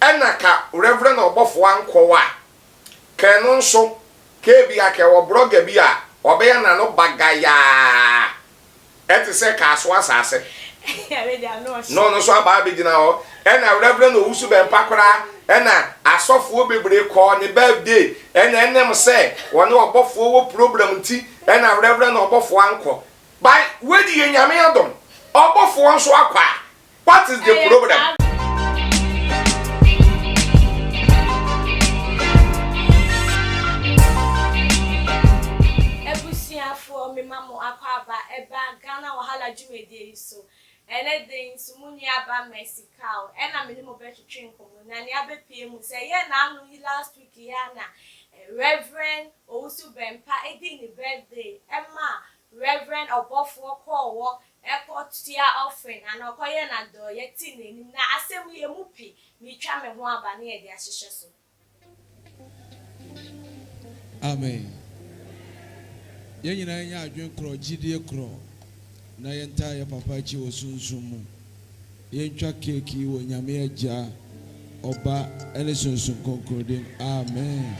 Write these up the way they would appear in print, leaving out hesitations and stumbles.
Ɛna ka Reverend ɔbɔfoɔ ankɔ a, ka ɛno nso, ka ebia ka ɛwɔ brɔga bi a ɔbɛyɛ n'ano bagayaa ɛte sɛ Kasoa asase. Na ɔno nso aba abɛgyina hɔ. Ɛna Reverend Owusu Bɛmpa koraa, ɛna asɔfoɔ bebree kɔɔ ne birthday, ɛna ɛnam sɛ ɔne ɔbɔfoɔ wɔ problem nti, ɛna Reverend ɔbɔfoɔ ankɔ. By wei de yɛ Nyame adom, ɔbɔfoɔ nso akɔ a, what is the problem? Abusuafoɔ mema mo akwaaba ɛba Ghana Wahala dwumadie yi so. Ɛnɛ da yi nso mo nuaba Mercy Kaw ɛna me ne mo bɛtwetwe nkɔmmɔ na nea abɛpue mu sɛ yɛ naano yi last week yi ara na Rev. Owusu Bɛmpa dii ne birthday ɛma Rev. Ɔbɔfoɔ kɔɔ hɔ ɛkɔ tua offering anaa ɔkɔyɛɛ no adɔeɛ tee n'anim na asɛm yi ɛmu pi meretwa me ho aba ne yɛde ahyehyɛ so. Amen. Yɛn nyinaa nyɛ adwene korɔ, gyidie korɔ, na yɛntaa yɛ papa akyi wɔ sunsum mu. Yɛntwa keeki yi wɔ Nyame Agya, Ɔba, ne Sunsum Kronkron din mu. Amen.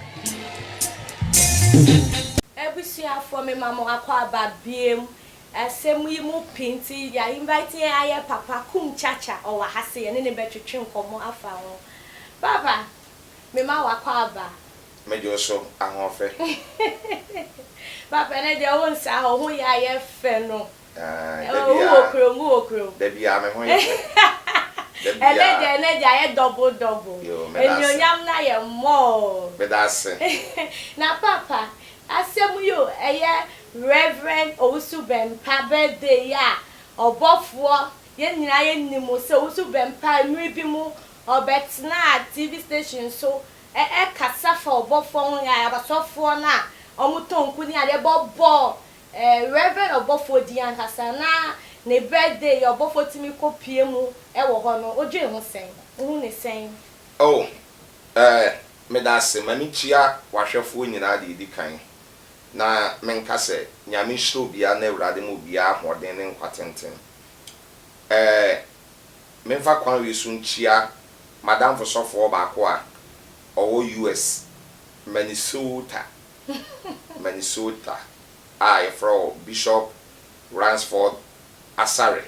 Abusuafoɔ mema mo akwaaba biom asɛm yi mu pi nti ya invite yɛn ayɛ papa kum kyakya ɔwɔ ha se yɛne no bɛtwetwe nkɔmmɔ afa ho papa mema wo akwaaba. Megye wo so ahoɔfɛ. Papa ɛnɛ deɛ wo nsa hɔ ho yɛ ayɛ fɛ no. Aah da Oh, wowɔ biara, kurom, wowɔ kurom. da biara me ho yɛ fɛ. Da Ɛnɛ biara. deɛ, ɛnɛ deɛ ayɛ double double. Yoo, meda ase. Anuonyam no ayɛ more. Meda ase. Na papa, asɛm yi o, ɛyɛ Rev. Owusu Bɛmpa birthday yi a ɔbɔfoɔ, yɛn nyinaa yɛnim sɛ Owusu Bɛmpa mmerɛ bi mu ɔbɛtenaa TV station so ɛkasa fa ɔbɔfoɔ ho, asɔfoɔ no a wɔtɔ nku ne adeɛ bɔbɔɔ Eh Rev ɔbɔfoɔ din ankasa na ne birthday yɛ ɔbɔfoɔ tumi kɔ pue mu wɔ hɔ no wodwen ho sɛn? Wohu no sɛn? Oh eh medase ma me kyia wahwɛfoɔ nyinaa deɛ ɛdi kan na menka sɛ Nyame nhyira obiara na Awurade ma obiara ahoɔden ne nkwa tenten eh menfa kwan wei so nkyia madamfo sɔfoɔ baako a ɔwɔ US Minnesota Minnesota a yɛfrɛ wo Bishop Ransford Asare,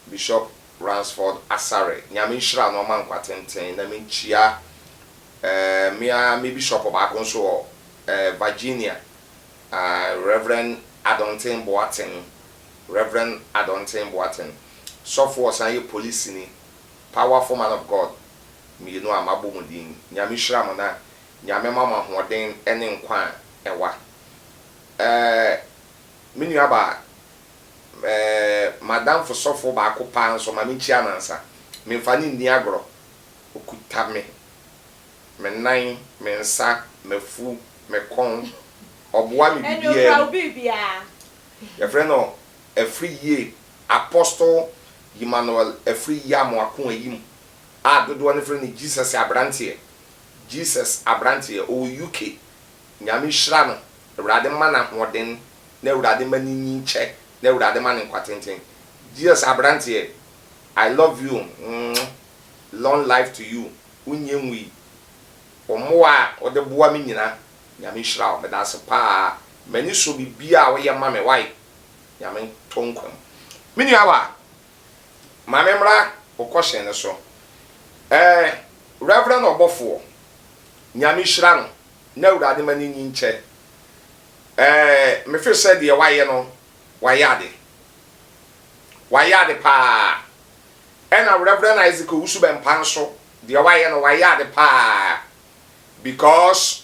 Bishop Ransford Asare, Nyame nhyira no ɔma nkwa tenten, na menkyia eh, me ara me Bishop baako nso wɔ eh, Virginia, ah, Rev. Adonten Boateng, Rev. Adonten Boateng, sɔfo ɔsan yɛ polisini, powerful man of God, mmienu a mabɔ mo din, Nyame nhyira mo na Nyame ma mo ahoɔden ne nkwa a ɛwa. Ɛɛ me nua baa, ɛɛ m'adamfo sɔfo baako paa nso ma menkyia no ansa. Memfa no nni agorɔ. Ɔkuta me, me nan, me nsa, m'afu, me kɔn. Ɔboa me Ɛnde biribiara okura wo mu. biribiara. Yɛfrɛ no Afriyie, Apostle Emmanuel Afriyie Amoako Ayim a dodoɔ no frɛ no Jesus Abranteɛ. Jesus abranteɛ ɔwɔ UK Nyame nhyira no Awurade mma no ahoɔden na Awurade mma no nyin kyɛ na Awurade ma no nkwa tenten Jesus abranteɛ I love you mm long life to you wo nyɛ nwui wo mmoa a wode boa me nyina Nyame nhyira wo medase paa m'ani sɔ biribiaa a woyɛ ma me wai Nyame ntɔ nkwa mu me nua baa. Ma me mmra wo kɔhyɛn no so. Eh, Reverend ɔbɔfoɔ, Nyame hyira no na Awurade ma no nyin kyɛ. Eh, me feel sɛ deɛ wayɛ no, wayɛ ade. Wayɛ ade paa. Ɛna Reverend Isaac Owusu Bɛmpa nso, deɛ wayɛ no, wayɛ ade paa. Because,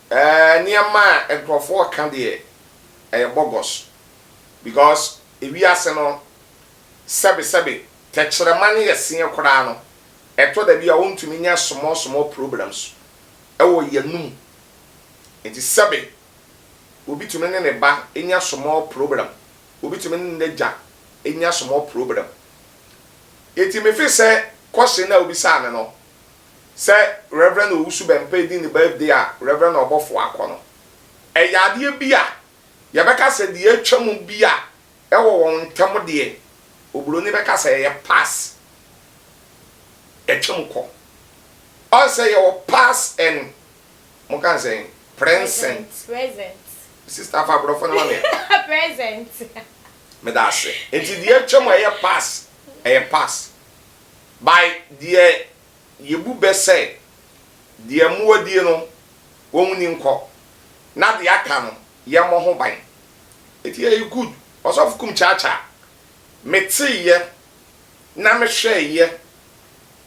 eh, nneɛma a nkurɔfoɔ ka deɛ, ɛyɛ bɔgɔs. Because, Ewiase no, sɛbesɛbe, tɛkyerɛma no yɛ seɛ koraa no, ɛtɔ da bi a wontumi nyɛ small small problems wɔ yɛnum. Nti sɛbe, obi tumi ne ne ba nya small problem, obi tumi ne n'agya nya small problem. Nti me feel sɛ question no a wobisaa me no, sɛ Rev. Owusu Bɛmpa redi ne birthday a Rev. Ɔbɔfoɔ akɔ no, ɛyɛ adeɛ bi a Yɛbɛka sɛ deɛ atwa mu bi a ɛwɔ wɔn ntam deɛ, oburoni bɛka sɛ ɛyɛ pass. Atwam kɔ. Ɔn sɛ yɛwɔ past and mo ka no sɛn? Present. Present. Sister fa aborɔfo no ma me. Present. Meda ase. Nti deɛ atwam a ɛyɛ past, ɛyɛ past. By deɛ yɛbu bɛ sɛ deɛ mmoa die no wɔn nni nkɔ na deɛ aka no yɛmmɔ ho ban. Nti ɛyɛ good. Ɔsɔfo Kum Kyaakyaa, meteeɛ na mehwɛeɛ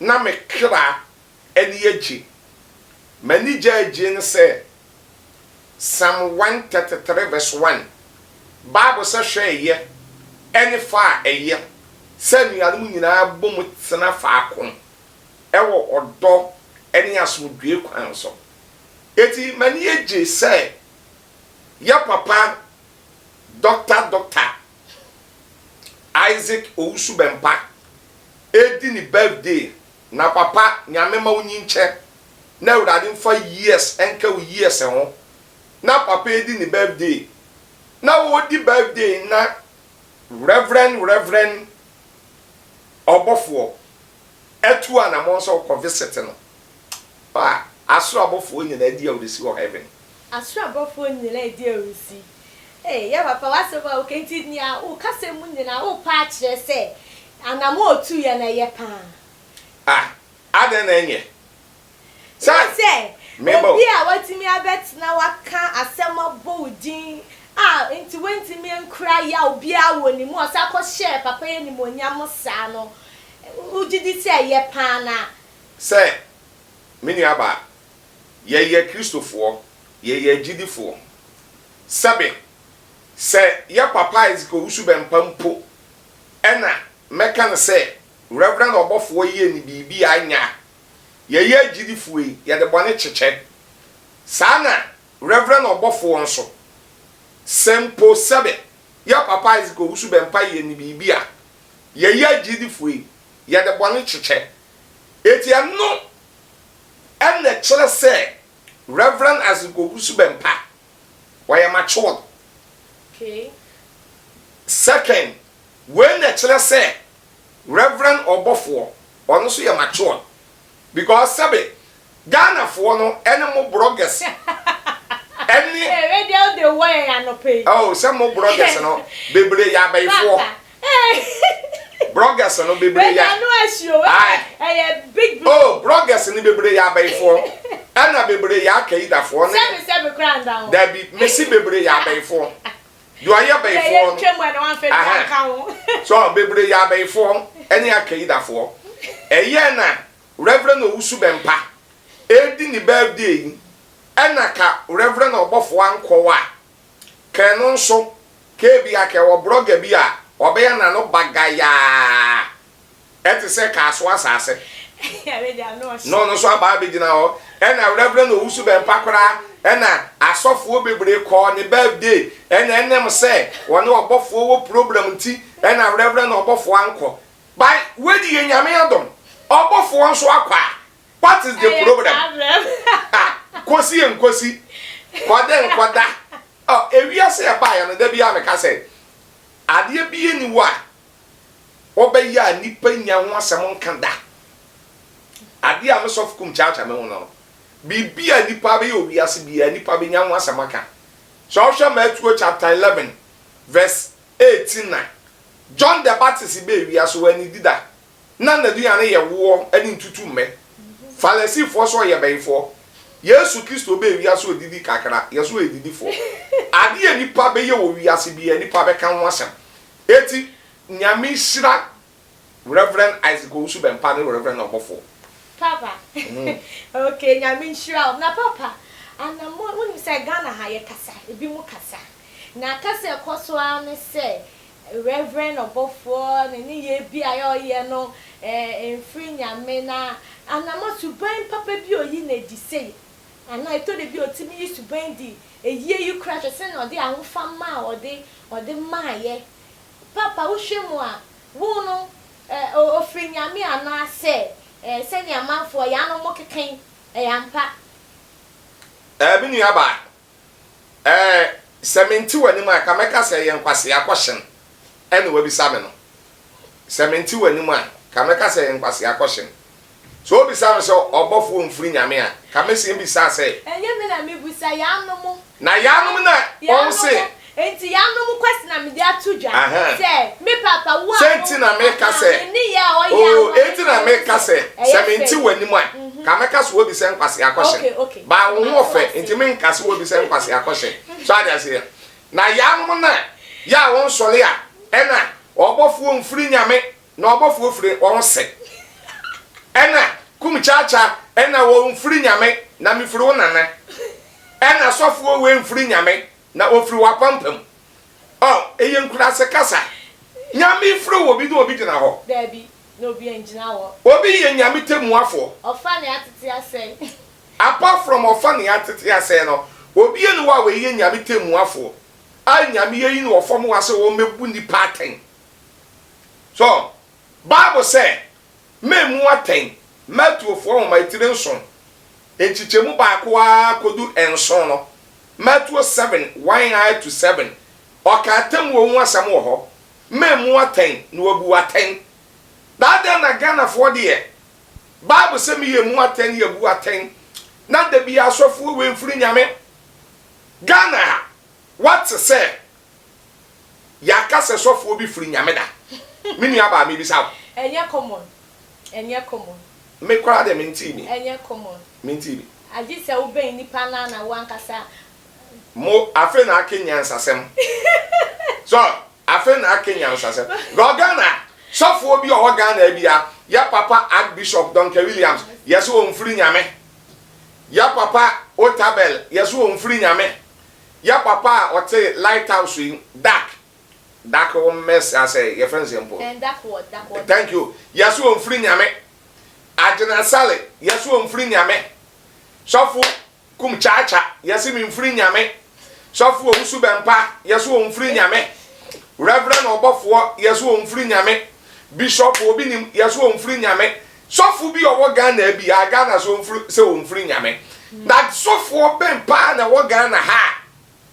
na me kra ani agye. M'ani gye agye ne sɛ Psalm 133 verse 1, Bible sɛ hwɛ ɛyɛ ne fa a ɛyɛ sɛ anuanom nyinaa bom tena faako wɔ ɔdɔ ne asomdwoe kwan so. Enti m'ani agye sɛ yɛ papa Dɔkta Dɔkta Isaac Owusu Bɛmpa redi ne birthday na papa Nyame ma wo nyinkyɛ na Awurade mfa years nka wo years ho na papa redi ne birthday na ɔredi birthday na Reverend Reverend ɔbɔfoɔ atu anamɔn sɛ ɔkɔ visit no a asoro abɔfoɔ nyinaa di awurisi wɔ heaven. Asoro abɔfoɔ nyinaa di awurisi. Ee, yɛ papa w'asɛm a woka nti nea wo kasa mu nyinaa worepɛ akyerɛ sɛ anamɔn a ɔtuiɛ no ɛyɛ paa. Ah, adɛn na ɛnyɛ? Sɛ Wohu sɛ meba o. obi a watumi abɛtena hɔ aka asɛm abɔ wo din a nti wantumi ankura yaw biara wɔ ne mu a ɔsan kɔhyɛɛ papa yi animuonyam saa no, wogye di sɛ ɛyɛ paa anaa? Sɛ, me nuabaa, yɛyɛ Kristofoɔ, yɛyɛ agyidifoɔ. Sɛbe, sɛ yɛ papa Isaac Owusu-Bɛmpa mpo na mɛka no sɛ Reverend ɔbɔfoɔ yɛɛ no biribi a anyɛ a, yɛyɛ agyidifoɔ yi, yɛde bɔne kyekyɛ. Saa na Reverend ɔbɔfoɔ nso, sɛ mpo sɛbe yɛ papa Isaac Owusu-Bɛmpa yɛ no biribi a, yɛyɛ agyidifoɔ yi, yɛde bɔne kyekyɛ. Enti ɛno na ɛkyerɛ sɛ Reverend Isaac Owusu-Bɛmpa, ɔyɛ matured. Second, wei na ɛkyerɛ sɛ Reverend ɔbɔfoɔ ɔno nso yɛ matured because sɛbe Ghana foɔ no ɛne mo brɔgɛs ɛne. Ee wei deɛ wode wɔ yɛn anɔpa yi. Oh sɛ mo brɔgɛs no bebree yɛ abayifoɔ. Papa ee. Brɔgɛs no bebree Wei yɛ. deɛ ano ahyi o wei deɛ ɛyɛ big blow. Oh brɔgɛs no bebree yɛ abayifoɔ ɛna bebree yɛ akaidafoɔ ne. Sɛbe sɛbe koraa nda ho. Dabi mesi bebree yɛ abayifoɔ. Deɛ ɔyɛ bayifoɔ no, ahaa, so bebree yɛ abayifoɔ ne akaidafoɔ. Ɛyɛɛ na Reverend Owusu Bɛmpa redi ne birthday yi, ɛna ka Reverend ɔbɔfoɔ ankɔ a, ka ɛno nso, ka ebia ka ɛwɔ brɔga bi a ɔbɛyɛ n'ano bagayaa. Ɛte sɛ Kasoa asase. Na ɔno nso aba abɛgyina hɔ. Ɛna Reverend Owusu Bɛmpa koraa, ɛna asɔfoɔ bebree kɔɔ ne birthday. Ɛna ɛnam sɛ ɔne ɔbɔfoɔ wɔ problem nti, ɛna Reverend ɔbɔfoɔ ankɔ. By wei de yɛ Nyame adom, ɔbɔfoɔ nso akɔ a, what is the problem? Ah, kɔsi nkosi, kɔda nkɔda. Oh, ewiase ɛbaeɛ no, da biara meka sɛ, adeɛ bi nni hɔ a, wɔbɛyɛ a nnipa nnya ho asɛm nka da. Adeɛ a me sɔfo kum kyaakya me ho no no, biribi a nnipa bɛyɛ wɔ wiase biara, nnipa bɛnya ho asɛm aka. Sɛ wohwɛ Matthew chapter 11 verse 18 a, John the Baptist bɛɛ wiase, wannidi da. Na n'aduane yɛ woɔ ne ntutummɛ. Farisifoɔ nso ɔyɛ bɛyifoɔ. Yesu Kristo bɛɛ wiase ɔdidi kakra, yɛ nso yɛ didifoɔ. Adeɛ a nnipa bɛyɛ wɔ wiase biara, nnipa bɛka ho asɛm. Eti Nyame nhyira Rev Isaac Owusu Bɛmpa ne Rev Ɔbɔfoɔ. Papa ok Nyame nhyira wo na papa anamon wonim sɛ Ghana ha yɛ kasa ebi mo kasa na kasa ɛkɔ so ara ne sɛ Rev Ɔbɔfoɔ ne ne yɛ bi a yɛ ɔyɛ no eh ɛnfiri Nyame na anamon suban papa bi oyi no adi sei anaa ɛtɔ da bi a ɔtumi yi suban di ayie yi koraa hwɛ sɛnea ɔde ahofama a ɔde ɔde maayɛ Papa wohwɛ mu a, wo no eh, ofiri Nyame anaa sɛ eh, sɛnea amanfoɔ yɛ ano mo keka yi, ɛyɛ ampa? Eh, me nua baa, eh, sɛ mente w'anim a, ka mɛka sɛ ɛyɛ nkwasea kɔhyen ɛna wabisa me no. Sɛ mente w'anim a, ka mɛka sɛ ɛyɛ nkwasea kɔhyen. Sɛ wobisa me sɛ ɔbɔfoɔ mfiri Nyame a, ka mɛsi mbisa sɛ. Ɛnyɛ me na mebisa, yaanom. Na yaanom na wɔn se. Yaanom, enti yaanom kwasi na mede ato dwa sɛ, me papa, wo a Sɛ nti na meka sɛ, ne nneyɛɛ a ɔyɛ a oo, wɔde enti na meka sɛ, ɛyɛ sɛ mente fɛ. w'anim a, ka mɛka sɛ woabisa nkwasea Okay, kɔhyɛ. okay. Baa wo ho Mate ɔfɛ, w'ase. nti menka sɛ woabisa nkwasea kɔhyɛ. So ate aseɛ? Na yaanom na yɛ a wɔnsɔre a, ɛna ɔbɔfoɔ mfiri Nyame, na ɔbɔfoɔ firi wɔn se. Ɛna kum kyaakya, ɛna wɔmfiri Nyame, na mefiri wo nana. Ɛna sɔfoɔ wei mfiri Nyame, na ɔfiri w'apampam. Ɔ, ɛyɛ nkuraase kasa. Nyame firi wɔ bi na obi gyina hɔ. Daabi, na obi angyina hɔ. Obi yɛ Nyame tɛmmuafoɔ. Ɔfa nea atete asɛe. Apart from ɔfa nea atete asɛe no, obi nni hɔ a ɔyɛ Nyame tɛmmuafoɔ a Nyame ayi no wɔ fam ha sɛ ɔmmɛbu nnipa atɛn. So Bible sɛ, Memmu atɛn, Matthewfoɔ nwoma etire nson, nkyekyɛmu baako ara kɔdu nson no, Matthew 7, 1 ara to 7, ɔka atemmuo ho asɛm wɔ hɔ, Memmu atɛn, na wabu wo atɛn. Na adɛn na Ghanafoɔ deɛ, Bible sɛ meyɛ mu atɛn yɛbu atɛn, na da biara asɔfoɔ wei mfiri Nyame. Ghana ha, woate sɛ Yɛaka sɛ sɔfoɔ bi firi Nyame da. Me nua baa mebisa wo. Ɛnyɛ common, ɛnyɛ common. Me koraa deɛ mentee bi. Ɛnyɛ common. Mentee bi. Agye sɛ wo bɛn nipa no ara na wo ankasa. Mo, afei na ake nyansasɛm. So, afei na ake nyansasɛm. Because Ghana, sɔfoɔ bi a ɔwɔ Ghana bia, yɛ papa Archbishop Duncan Williams, yɛse ɔmfiri Nyame. Yɛ papa Otabel, yɛse ɔmfiri Nyame. Yɛ papa a ɔte light house yi dark dark wo mess asɛ yɛfrɛ no sɛ mpo. Ɛn dark wɔ dark wɔ. Thank you yɛse ɔnfiri nyame Agyena Sale yɛse ɔnfiri nyame Sɔfo kum kyaakya yɛse menfiri nyame Sɔfo owusu bɛmpa yɛse ɔnfiri nyame Reverend ɔbɔfoɔ yɛse ɔnfiri nyame Bishop obi nim yɛse ɔnfiri nyame Sɔfo bi a ɔwɔ Ghana bi a Ghana sɛ ɔnfiri sɛ ɔnfiri Nyame. Na sɔfoɔ bɛn paa na ɛwɔ Ghana ha a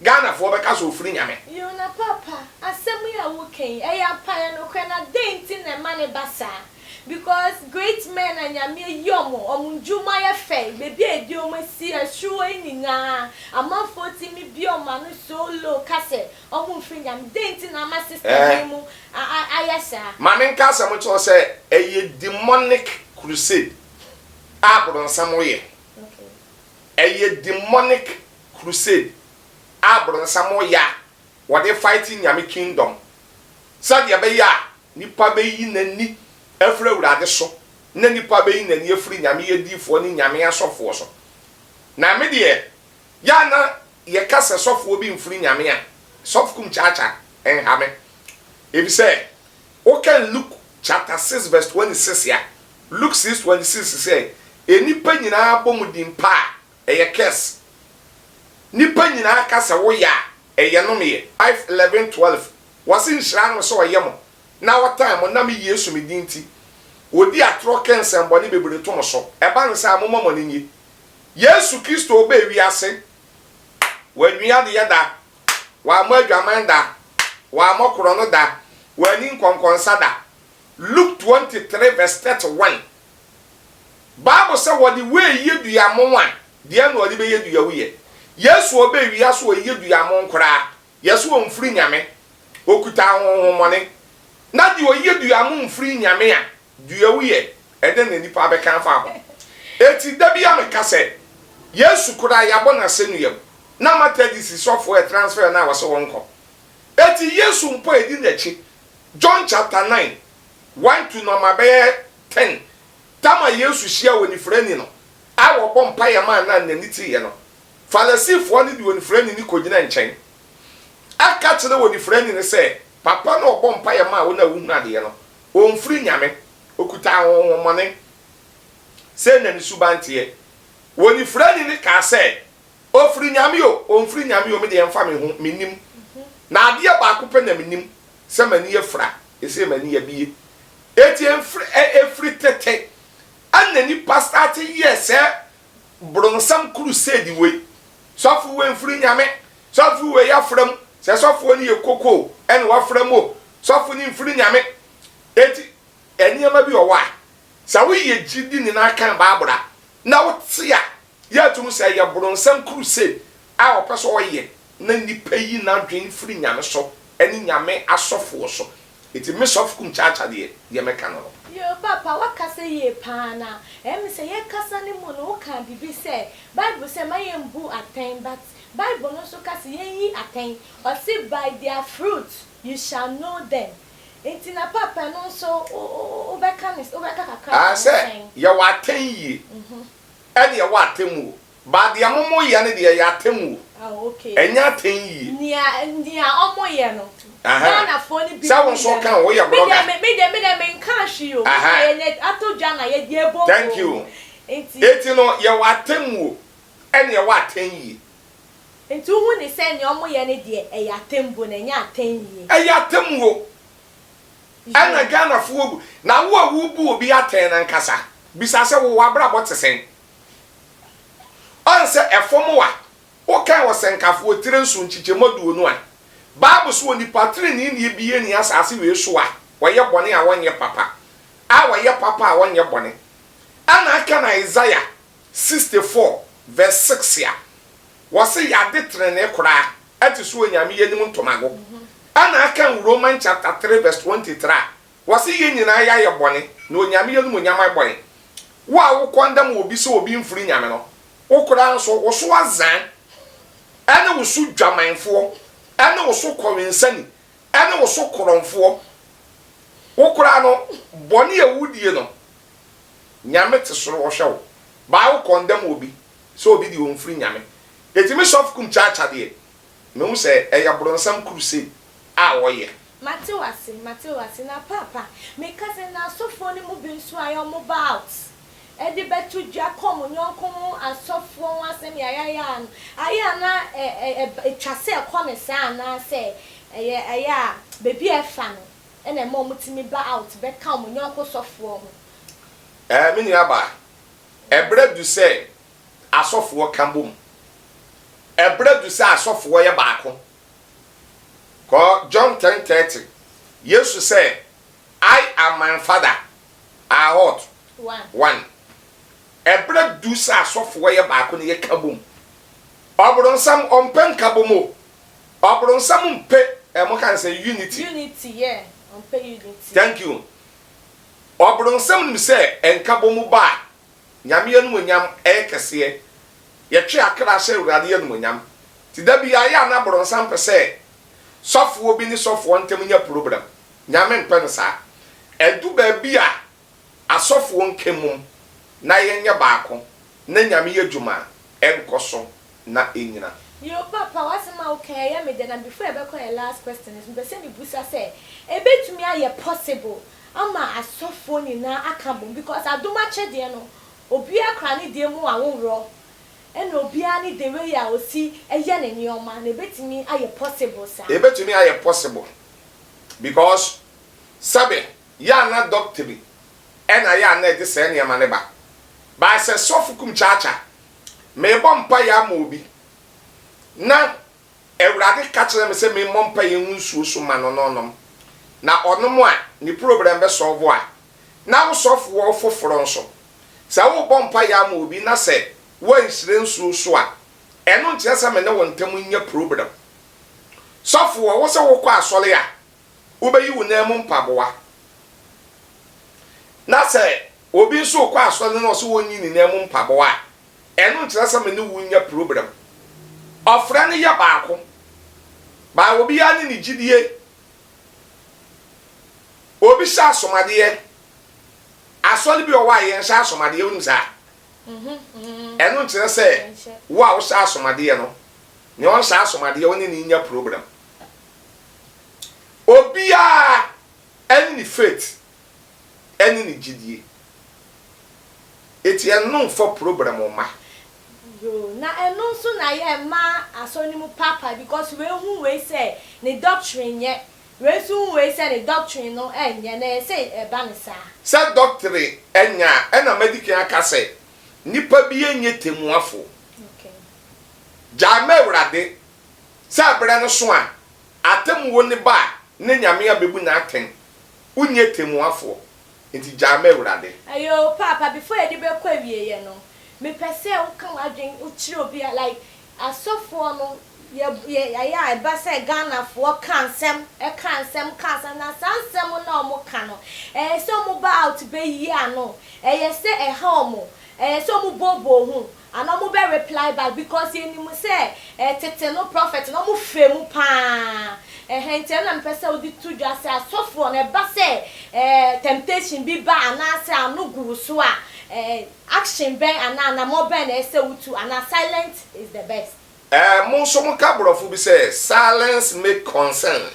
Ghanafoɔ bɛka sɛ ɔfiri Nyame? Yoo na papa asɛm yi a woka yi ɛyɛ ampa ɛyɛ nokorɛ na dɛn nti na ɛma no ba saa because great men a Nyame ayi ɔmo ɔmo ndwuma yɛ fɛ baabi a yɛde ɔmo asi ɛsoro hɔ yi nyinaa amanfoɔ tumi bue ɔmo ano so low ka sɛ Ɔmo nfiri Nyame. Dɛn nti na ama system Eh. yi mu ayɛ saa? Ma menka asɛm nkyerɛ wo sɛ ɛyɛ demonic crusade a bronsam yɛ. Ɛyɛ demonic crusade a bronsam yɛ a wɔde fight Nyame kingdom sɛdeɛ ɛbɛyɛ a nipa bɛyi n'ani afiri Awurade so na nipa bɛyi n'ani afiri Nyame adiyifoɔ ne Nyame asɔfoɔ so. Na me deɛ yɛ a na Yɛka sɛ sɔfoɔ bi mfiri Nyame a, sɔfo kum kyaakya, ɛnha me. Efisɛ wokan Luke chapter 6 verse 26 a, Luke 6 26 sɛ, Nnipa nyinaa bɔ mo din pa a, ɛyɛ curse. Nnipa nyinaa ka sɛ woyɛ a, ɛyɛ nomeɛ. 5 11 12 Wɔse nhyira no sɛ ɔyɛ mo na ɔtan mo na me Yesu me din nti, wɔdi atorɔ ka nsɛmbɔne bebree to mo so. Ɛba no saa a, momma mo ani nnye. Yesu Kristo baa wiase, Wanwie adeyɛ da, Wammɔ adwaman da, Wammɔ korɔno da, Wanni nkɔnkɔnsa da. Luke 23 vs 31 Bible sɛ wɔde wei yɛ duamon a, deɛn na wɔde bɛyɛ duawuyɛ? Yesu a ɔbaa wiase a ɔyɛ duamon koraa, yɛse ɔmfiri Nyame, ɔkuta ahonhommɔne. Na deɛ ɔyɛ duamon mfiri Nyame a, Dua wu yɛ ɛdɛn na nnipa abɛka afa ho? Enti da biara meka sɛ, Yesu koraa yɛabɔ no asɛnnua mu, na Methodist sɔfoɔ ɛtransfer no a wɔse wɔnkɔ. Enti Yesu mpo a ɛdi n'akyi, John chapter 9, 1 to nɔma bɛyɛ 10, tam a Yesu hyia onifirani no a wɔbɔ mpaeɛ maa no a n'ani teeɛ no, Farisifoɔ no de onifirani no kɔgyina nkyɛn ɛka kyerɛ onifirani no sɛ, Papa no a ɔbɔ mpaeɛ maa wo no a wohunu adeɛ no, Ɔmfiri Nyame, ɔkuta ahonhommɔne. Sei na ne suban teɛ. Onifirani no kaa sɛ, Ɔfiri Nyame o, ɔmfiri Nyame o, me deɛ ɛmfa me ho, mennim. Na adeɛ baako pɛ na menim, sɛ m'ani afira, ɛsei m'ani abue. Enti ɛmfiri, ɛ, ɛfiri tete ɛna nnipa starte yɛɛ sɛɛ bronsam crusade wei. Sɔfo wei mfiri Nyame, sɔfo wei afra mu, sɛ sɔfoɔ no yɛ koko o, ɛna wafra mu o, Sɔfo no mfiri Nyame. Enti nneɛma bi wɔ hɔ a, Sɛ woyɛ gyidini na akan Bible a, na wote a, yɛatum sɛ ɛyɛ boronsam crusade a ɔpɛ sɛ ɔyɛ na nnipa yi n'adwene firi Nyame so ne Nyame asɔfoɔ so. Enti me Sɔfo Kum Kyaakya deɛ, deɛ mɛka no no. Yoo papa wakasa yie paa na ɛyɛ me sɛ yɛkasa no mu no wokaa biribi sɛ bible sɛ mma yɛnbu atɛn but bible no nso ka sɛ yɛnyi atɛn ɔse by their fruit you shall know them nti na papa ɛno nso wobɛka ne wobɛka kakra Ah afa ho sɛ sɛn? yɛwɔ atɛn yie ɛne yɛwɔ atɛmmuo But deɛ mo mo yɛ no deɛ ɛyɛ atɛmmuo Oh okay. Ɛnyɛ atɛn yie. Nea nea ɔmo yɛ no Ahaa Ghanafoɔ no bi Sɛ wo mo nso yɛ woka no ho woyɛ Me deɛ blogger. me me deɛ me deɛ me nkaa hwee o Me deɛ Ahaa yɛ nea atɔ dwa na yɛ yɛ bɔ Thank bɔ you. mu nti. Eti no yɛwɔ atɛmmuo ɛne yɛwɔ atɛn yie. Nti wohu ne sɛ nea ɔmo yɛ no deɛ ɛyɛ atɛmbuo na ɛnyɛ atɛn yie. Ɛyɛ atɛmmuo ɛna Yoo. Ghanafoɔ bu. Na wo a wobu obi atɛn no ankasa bisa sɛ wo w'abrabɔ te sɛn? Ɔn sɛ ɛfam a, wokan ɔsɛnkafoɔ tire nson nkyekyɛmu aduonu a, Bible se onipa treneeni biara nni asase wei so a ɔyɛ bɔne a ɔnyɛ papa, a ɔyɛ papa a ɔnyɛ bɔne. Ɛna aka no Isaiah 64 verse 6 a, wɔse yɛade trenee koraa te sɛ Onyame anim ntomago. Ɛna aka no Roman chapter 3 verse 23 a, Wɔse yɛn nyinaa yɛayɛ bɔne, na Onyame animuonyam abɔ yɛn. Wo a wo kɔndɛm obi sɛ obi mfiri Nyame no, wo koraa nso wo so azan, ɛne wo so dwamanfoɔ, ɛne wo so kɔwensani, ɛne wo so korɔnfoɔ. Wo koraa no, bɔne a wodie no, Nyame te soro ɔhwɛ wo. Baa wo kɔndɛm obi sɛ obi deɛ ɔmfiri Nyame. Enti me Sɔfo Kum Kyaakya deɛ, mehu sɛ ɛyɛ bronsam crusade a ɔyɛ. Mate wo ase, mate wo ase. Na paapa, meka sɛ na asɔfoɔ no mu bi nso ayɛ wɔn bout de bɛto dwa kɔ wɔn yɔnko ho asɔfoɔ ho asɛm yayayaa no, ayɛ a na ɛ, ɛ, ɛtwa sɛ ɛkɔ no saa anaasɛ ɛyɛ, ɛyɛ a baabi a ɛfa no na ɛma wɔtumi ba out bɛka wɔn yɔnko sɔfoɔ ho. Ɛɛ, me nuabaa, ɛberɛ adu sɛ asɔfoɔ ka bom. Ɛberɛ adu sɛ asɔfoɔ yɛ baako. Kɔ John 10:30, Yesu sɛ, I and my father are what? One. Ɛberɛ du sɛ asɔfoɔ yɛ baako na yɛka bom. Ɔbronsam ɔmpɛ nkabom o. Ɔbronsam mpɛ, eh, mo ka no sɛ unity. Unity, yeah, ɔmpɛ unity. Thank you. Ɔbronsam nim sɛ nkabom ba a, Nyame animuonyam yɛ kɛseɛ. Yɛtwe akra hyɛ Awurade animuonyam. Nti da biara yɛ a na bronsam pɛ sɛ sɔfoɔ bi ne sɔfoɔ ntam nya problem. Nyame mpɛ no saa. Ɛdu baabi a asɔfoɔ nka mmom na yɛnyɛ baako na Nyame yɛ adwuma a ɛnkɔ so na ɛnyina. Yoo papa w'asɛm a woka yi ɛyɛ me dɛ na before yɛbɛkɔ yɛn last question no so mepɛ sɛ mebusa sɛ ɛbɛtumi ayɛ possible ama asɔfoɔ nyinaa aka abom because adom akyɛdeɛ no obiara kura ne deɛ mu awoworɔ ɛna obiara ne the way a ɔsi yɛ ne nnoɔma no ɛbɛtumi ayɛ possible saa. Ɛbɛtumi ayɛ possible because sɛbe yɛ a na doctrine ɛna yɛ a na ɛde saa nneɛma no ba but sɛ sɔfo kum kyaakya merebɔ mpaeɛ ama obi na Awurade ka kyerɛɛ me sɛ memmɔ mpaeɛ ngu nsuo so ma no na ɔnom, na ɔnom a, ne problem bɛ solve a, na wo sɔfoɔ foforɔ nso, sɛ worebɔ mpaeɛ ama obi na sɛ woanhyira nsuo so a, ɛno nkyerɛ sɛ me ne wo ntam nyɛ problem. Sɔfoɔ, wo sɛ wokɔ asɔre a, wobɛyi wo nan mu mpaboa, na sɛ obi nso rekɔ asɔre na ɔse ɔnyi ne nan mu mpaboa a, Ɛno nkyerɛ sɛ me ne wo nnya problem. Ɔfrɛ no yɛ baako. But obiara ne ne gyidie. Obi hyɛ asomadeɛ. Asɔre bi wɔ hɔ a yɛnhyɛ asomadeɛ, wonim saa? Ɛno nkyerɛ sɛ wo a wohyɛ asomadeɛ no, nea ɔnhyɛ asomadeɛ wo ne no nnya problem. Obiara ne ne faith. ne ne gyidie. Enti ɛno mfa probrɛm mma. Yoo na ɛno nso na yɛ mma asɔre no mu paapae because wei hu wei sɛ ne doctrine nyɛ wei nso hu wei sɛ ne doctrine no ɛnyɛ na ɛyɛ sɛ ɛba no saa. Sɛ doctrine nyɛ a ɛna madi kan aka sɛ nipa bi nyɛ temuafoɔ. Gyae ma Awurade sɛ berɛ no so a atemmuo no ba a ne Nyame abɛbu no atɛn. Wonyɛ temuafoɔ. Nti gyaa ma Awurade. Ayoo paapa before yɛde bɛkɔ awieɛ no mepɛ sɛ woka w'adwen wokyerɛ obi a like asɔfoɔ no yɛ yɛ ɛyɛ a ɛba sɛ Ghanafoɔ ka nsɛm ɛka nsɛm ka nsɛm na saa nsɛm no a wɔn ka no ɛyɛ sɛ wɔn ba out bɛyi ano ɛyɛ sɛ ɛha wɔn ɛyɛ sɛ wɔn booboo ho Anaa ɔmo bɛ reply back because yɛnim sɛ eh tete no prophet no ɔmo fɛ mu paa ɛhɛn nti ɛno na mepɛ sɛ wode to dwa sɛ asɔfoɔ no ɛba sɛ eh temptation bi ba anaa sɛ ano gu wo so a eh action bɛn anaa anamɔ bɛn na ɛsɛ sɛ wotu anaa silent is the best. Eh mo nso mo ka borɔfo bi sɛ silence make concern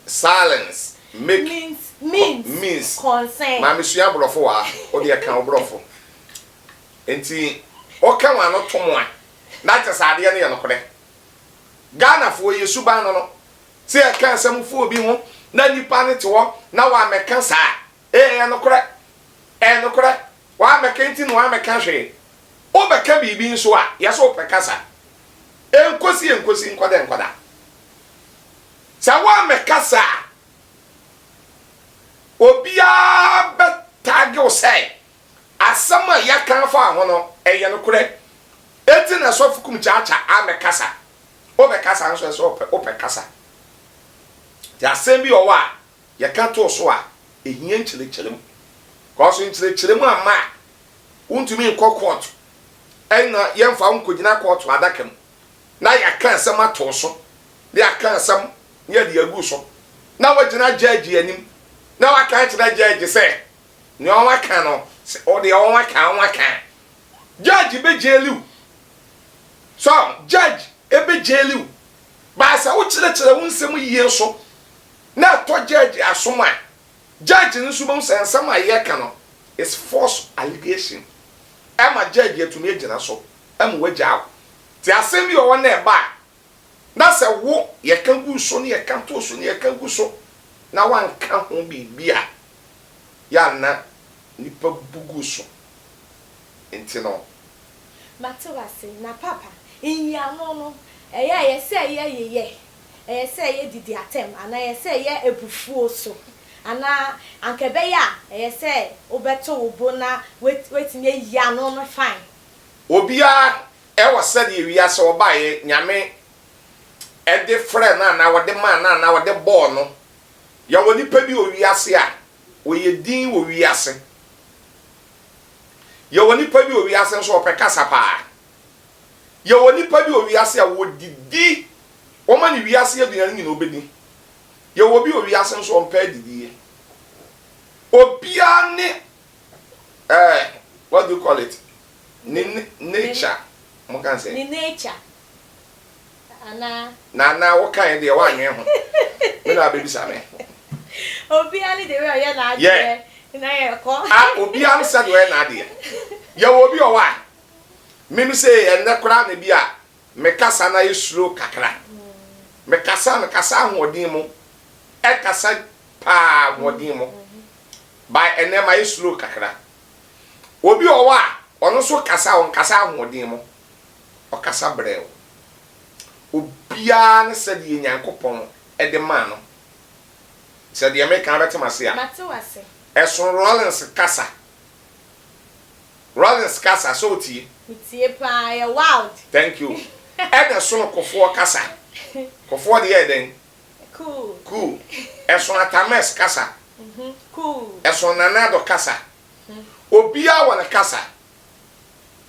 silence make Means means means concern. Maame sua borɔfo wɔ ha wo deɛ ka wo borɔfo. Nti woka w'ano tom a, na kyerɛ sɛ adeɛ no yɛ nokorɛ. Ghanafoɔ yɛ suban no no, sɛ yɛka asɛm fa obi ho na nipa no te hɔ na wammɛka saa a, ee ɛyɛ nokorɛ, ɛyɛ nokorɛ, wammɛka nti na wammɛka hwee. Wobɛka biribi nso a, yɛ sɛ wopɛ kasa. Ɛnkosi ɛnkosi nkɔda nkɔda. Sɛ woammɛka saa a, obiara bɛtag wo sɛ Asɛm a yɛaka afa ho no, ɛyɛ nokorɛ. Enti na Sɔfo Kumkyaakya ammɛkasa. Wobɛkasa nso, ɛsɛ sɛ wopɛ kasa. Nti asɛm bi wɔ hɔ a, yɛka too so a, ɛhia nkyerɛkyerɛmu. Kɔɔso nkyerɛkyerɛmu amma a, wontumi nkɔ kɔɔto. Ɛnna yɛmfa wo nkɔgyina kɔɔto adaka mu na yɛaka asɛm ato wo so, na yɛaka asɛm na yɛde agu wo so, na woagyina gyɛɛgye anim na woaka akyerɛ gyɛɛgye sɛ, Nea ɔaka no, sɛ ɔdeɛ ɔaka ɔaka. Judge bɛ jail wo. So judge bɛ jail wo. But sɛ wokyerɛkyerɛ wo nsɛm yie nso na ɛtɔ judge asom a, judge no nso bɛhu sɛ nsɛm a yɛreka no is false allegation. Ɛma judge atumi agyina so ama wagyaa wo. Nti asɛm bi wɔ hɔ na ɛba a, na sɛ wo yɛka gu so na yɛka to so na yɛka gu so na woanka ho biribi a, yɛ a na nnipa bu gu so nti no. Mate wo ase, na papa, nyiano no, ɛyɛ a ɛyɛ sɛ ɛyɛ yeyɛ, ɛyɛ sɛ ɛyɛ didi atɛm, anaa ɛyɛ sɛ ɛyɛ abufuo so, anaa anka ɛbɛyɛ a ɛyɛ sɛ wobɛto wo bo na woatumi ayi ano no fine. Obiara wɔ sɛdeɛ wiase ɔbaeɛ Nyame de frɛɛ no anaa ɔde maa no anaa ɔde bɔɔ no. Yɛwɔ nipa bi wɔ wiase a, ɔyɛ din wɔ wiase. Yɛwɔ nipa bi wɔ wiase nso ɔpɛ kasa paa. Yɛwɔ nipa bi wɔ wiase a ɔdidi, wɔma no wiase aduane nyina ɔbɛdi. Yɛwɔ obi wɔ wiase nso ɔmpɛ adidie. Obiara ne eh, what do you call it? Ne nature. Mo ka sɛ? Ne nature. Anaa. Na na wo kae deɛ woannwen ho. Me na abɛbisa me. Obiara ne the way ɔyɛ n'adeɛ na yɛkɔ. Ah obiara ne sɛdeɛ ɔyɛ n'adeɛ. Yɛwɔ obi wɔ hɔ a, me me sei ɛnnɛ koraa na bi a me kasa no ayɛ slow kakra. Me kasa me kasa ahoɔden mu, ɛkasa paa ahoɔden mu. But ɛnnɛ mayɛ slow kakra. Obi wɔ hɔ a, ɔno nso kasa a ɔnkasa ahoɔden mu. Ɔkasa brɛoo. Obiara ne sɛdeɛ Nyankopɔn de maa no. Sɛ deɛ meka no bɛte m'ase a. Mate wo ase. Ɛsono Rawlings kasa. Rawlings kasa, sɛ wotie? Metie paa, ɛyɛ wild. Thank you. Ɛna ɛsono Kofoɔ kasa. Kofoɔ deɛ yɛ dɛn? Cool. Cool. Ɛsono Atta Mills kasa. Cool. Ɛsono Nana Addo kasa. Obiara wɔ ne kasa.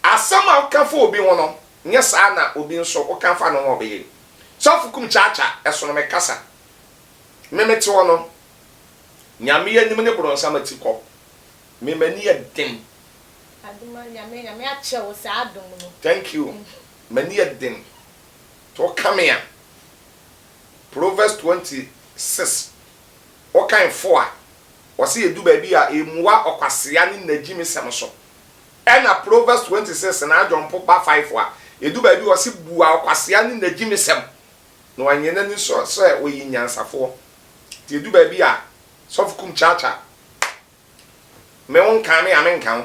Asɛm a woka fa obi ho no, nyɛ saa na obi nso woka fa ne ho a ɔbɛyɛ. Sɔfo Kum Kyaakya, ɛsono me kasa. Me mete hɔ no, Nyame anim ne bronsam atikɔ. Me m'ani yɛ den. Adom a Nyame Nyame akyɛ wo saa adom no. Thank you. M'ani yɛ den. Nti woka me a, Proverbs 26, wokan 4 a, wɔse yɛdu baabi a, ɛmmua ɔkwasea ne n'agyimisɛm so. Ɛna Proverbs 26 na adwɔnpo ba 5 a, ɛdu baabi a ɔse bua ɔkwasea ne n'agyimisɛm na wanyɛ n'ani sɔ sɛ ɔyɛ nyansafoɔ. Nti ɛdu baabi a, sɔfo kum kyaakya, me wo nka me a me nka wo,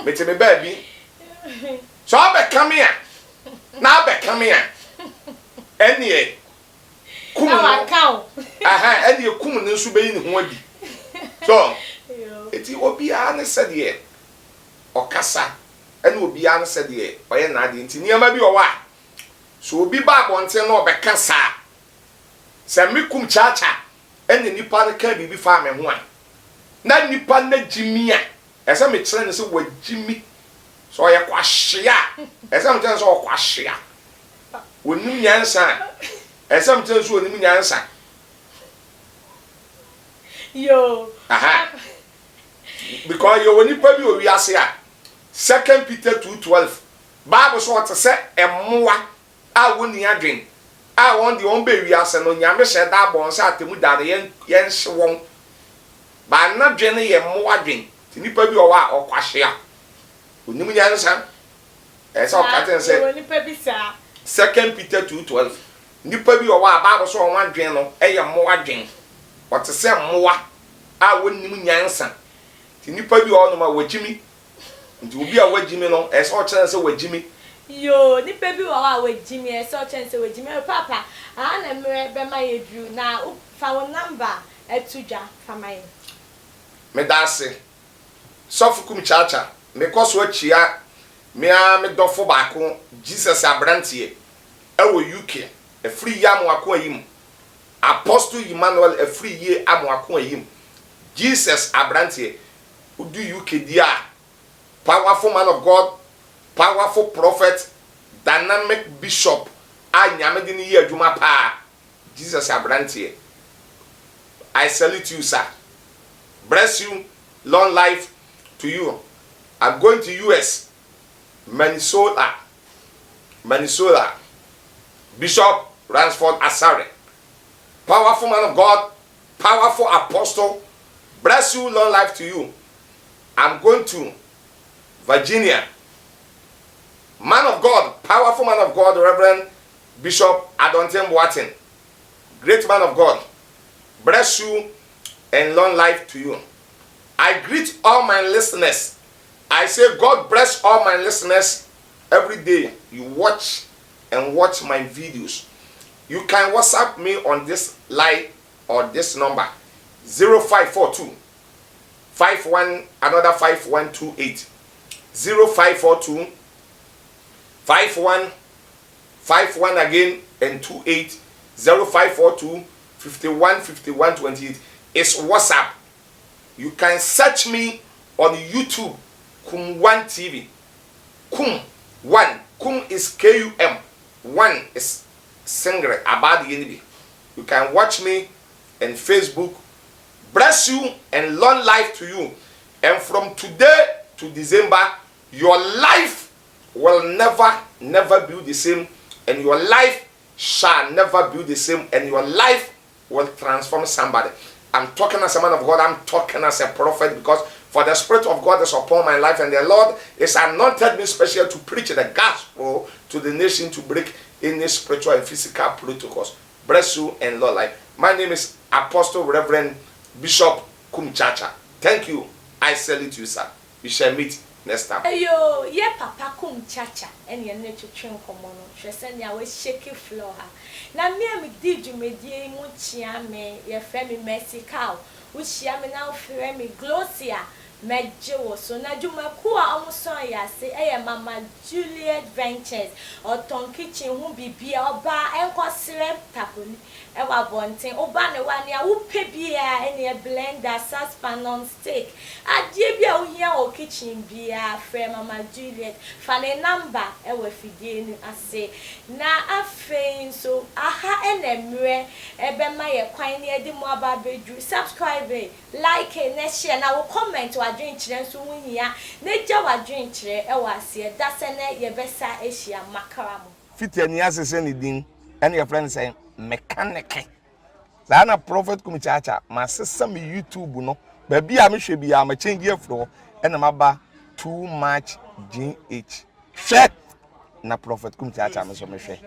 mete me baabi, sɛ ɔbɛka me a, na abɛka me a, ɛneɛ kum Na no, waka wo. ɛhɛn, ɛneɛ kum no nso bɛyi ne ho adi. So eti obiara ne sɛdeɛ ɔkasa ɛne obiara ne sɛdeɛ ɔyɛ n'adeɛ. Nti nneɛma bi wɔ hɔ a, so obi ba abɔnten na ɔbɛka saa sɛ me Kum Kyaakya, ɛne nipa no ka biribi fa me ho a, na nipa no agyi mi a, ɛsɛ mekyerɛ no sɛ wagyi mi. Sɛ ɔyɛ kwahyea a, ɛsɛ mekyerɛ no sɛ ɔkwahyea. Onim nyansa a, ɛsɛ mekyerɛ no sɛ onim nyansa. Aha, because yɛwɔ nipa bi wɔ wiase a, Second Peter 2:12, Bible so ɔte sɛ ɛmmoa a wɔnni adwen a wɔn deɛ wɔn bɛ wiase no, Nyame hyɛ da abɔ wɔn sɛ atemu da no yɛnhye wɔn. Baa n'adwen no yɛ mmoa dwen. Nti nipa bi wɔ hɔ a ɔkwahyea, onim nyansa, ɛsɛ sɛ ɔka kyerɛ sɛ yɛwɔ nipa bi saa. Second Peter 2:12, nipa bi wɔ hɔ a Bible so wɔn adwen no yɛ mmoa dwen, ɔte sɛ mmoa a wɔnnim nyansa. Nti nipa bi wɔ hɔnom a wɔgyimi. Nti obi a wagyimi no, ɛsɛ sɛ ɔkyerɛ no sɛ wagyimi. Yoo, nipa bi wɔ hɔ a wagyimi, ɛsɛ ɔkyerɛ no sɛ wagyimi. Ɛyɛ papa, aha na mmerɛ bɛma yɛ duru na fa wo number ɛto dwa fa ma yɛn. Meda ase, Sɔfo Kum Kyaakya. Mekɔ so akyia me ara me dɔfo baako, Jesus aberanteɛ, ɛwɔ UK, Afiri Yie Amoako Ayim, Apostle Emmanuel Afiri Yie Amoako Ayim, Jesus aberanteɛ. Wodu UK di a, powerful man of God, powerful prophet, dynamic bishop a Nyame de no yɛ adwuma paa, Jesus aberanteɛ. I salute you, sir. Bless you, long life to you. I'm going to US, Minnesota, Minnesota. Bishop Ransford Asare, powerful man of God, powerful apostle. Bless you, long life to you. I'm going to Virginia. Man of God, powerful man of God, Reverend Bishop Adonten Boateng. Great man of God. Bless you and long life to you. I greet all my listeners. I say God bless all my listeners every day. You watch and watch my videos. You can WhatsApp me on this line or this number, 0542 51 another 5128, 0542 51 51 again and 28, 0542 51 51 28. It's WhatsApp. You can search me on YouTube, Kum One TV. Kum One. Kum is Kum. One is single about the enemy. You can watch me on Facebook. Bless you and long life to you. And from today to December, your life will never, never be the same. And your life shall never be the same. And your life will transform somebody. I'm talking as a man of God. I'm talking as a prophet, because for the Spirit of God is upon my life, and the Lord is anointed me special to preach the gospel to the nation, to break any spiritual and physical protocols. Bless you and Lord life. My name is Apostle Reverend Bishop Kum Chacha. Thank you. I salute you, sir. We shall meet next time. Eyo, yɛ papa Kum Chacha ɛne ɛne twetwe nkɔmmɔ no. Hwɛ sɛnea wɔahyɛke floor ha. Na me a medi dwumadie yi mu kyea me, yɛfrɛ me Mercy Cow. Wohyia me na wofrɛ me Glosia, mɛgye wo so. Na dwumakuo a ɔmo sɔn yɛ ase ɛyɛ Mama Juliet Ventures. Ɔtɔn kitchen ho bibia. Ɔbaa, ɛnkɔsrɛ tapoli ɛwɔ abɔnten. Woba ne wa, nea wopɛ biara, ɛneɛ blender, saucepan, non stick, adeɛ bi a wohia wɔ kitchen biara, frɛ Mama Juliet. Fa ne number ɛwɔ afidie no ase. Na afei nso, aha ɛna mmerɛ ɛbɛma yɛ kwan ne yɛde mo aba abɛduru. Subscribe, like na share, na wo comment, w'adwenkyerɛ nso ho hia, na gya w'adwenkyerɛ ɛwɔ aseɛ. Da sɛ nɛ yɛbɛsa ahyia, makra mo. Fiti ani asese ne din ɛne yɛfrɛ no sɛ mechanic. Saa na Prophet Kum Kyaakya masesa me YouTube no, baabi a mehwɛ biara makyɛngye afiri hɔ, ɛna maba Too Much GH. Hwɛ na Prophet Kum Kyaakya me so mehwɛ.